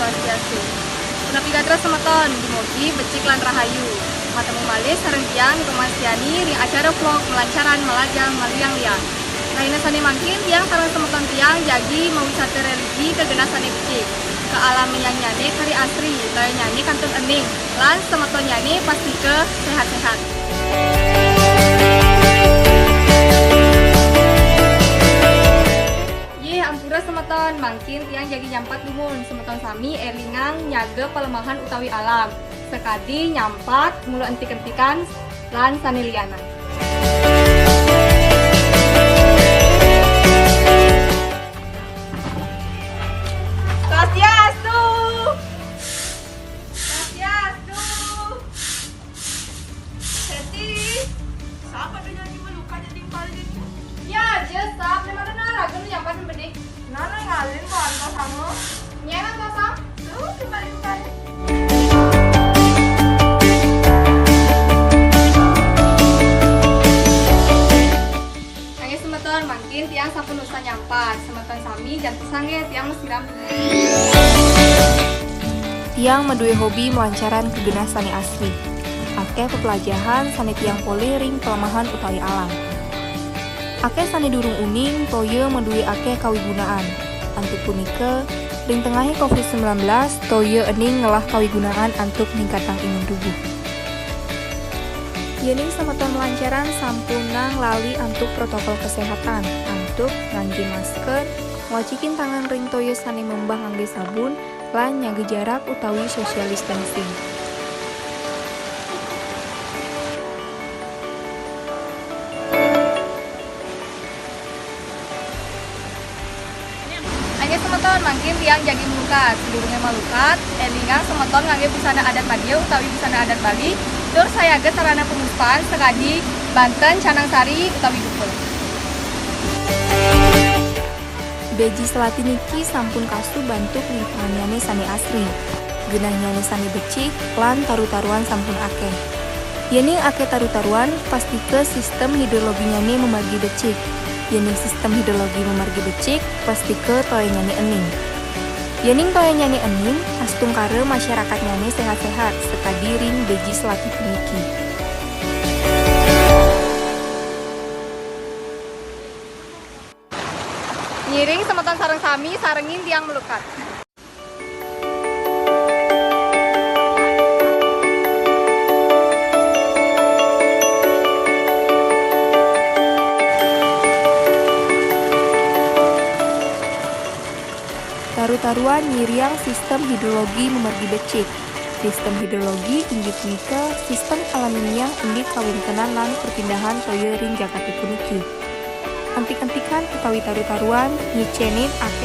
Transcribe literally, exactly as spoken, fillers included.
Swastiastu. Punapi gatra semeton, dumugi becik lan rahayu. Matemu malih sareng tiang Niko Marsiani ring acara vlog malancaran malaja maliang-liang. Rahina sane mangkin tiang sareng semeton tiang jagi mawisata religi ka genah sane becik, ka alam liannyane kari asri, toyannyane kantun ening, lan semetonnyane pastika sehat-sehat. Yih, ampura semeton, mangkin tiang jagi nyampat dumun. Semeton sami elingang nyaga palemahan utawi alam, sakadi nyampat mula entik-entikan lan sane lianan. Swastiastu. Swastiastu. Seti, sapa tuh nyanyi melukat jadi kepala jadi? Ya, aja sap, mana na ragu nu nyampat bedik. Nana ngalin kok antos sama. Nyai antos sam? Tuh, kembali kembali. Nangis semeton, mangkin tiang sampun usan nyampat. Semeton sami jantos sanget, tiang masiram. Tiang madue hobi malancaran ka genah sane asri. Akeh pepelajahan sane tiang polih ring palemahan utawi alam. Akeh sane durung uning toya madue akeh kawigunaan. Antuk punika, ring tengahe covid sembilan belas, toya ening ngelah kawigunaan antuk ningkatang imun tubuh. Yening semeton malancaran sampunang lali antuk protokol kesehatan, antuk ngangge masker, ngwacikin tangan ring toya sane membah ngangge sabun, lan nyaga jarak utawi social distancing. Nangis semeton, mangkin tiang jagi malukat. Sadurunge malukat, elingang semeton ngangge busana adat Madya utawi busana adat Bali, tur sayaga sarana pamuspan sakadi banten, canang sari, utawi dupa. Beji selati niki sampun kasup bantuk lingkungannyane sane asri. Genahnyane sane becik lan taru-taruan sampun akeh. Yening akeh taru-taruan, pastika sistem hidrologinyane mamargi becik. Yening sistem hidrologi mamargi becik, pastika toyanyane ening. Yening toyanyane ening, astungkara masyarakatnyane sehat-sehat, sakadi ring beji selati puniki. Ngiring semeton sareng sami, sarengin tiang malukat. Taru-taruan nyiriang sistem hidrologi mamargi becik. Sistem hidrologi inggih punika sistem alamiah inggih kawéntenan lan perpindahan toya ring jagate puniki. Antik-antikan utawi taru-taruan ngicenin akeh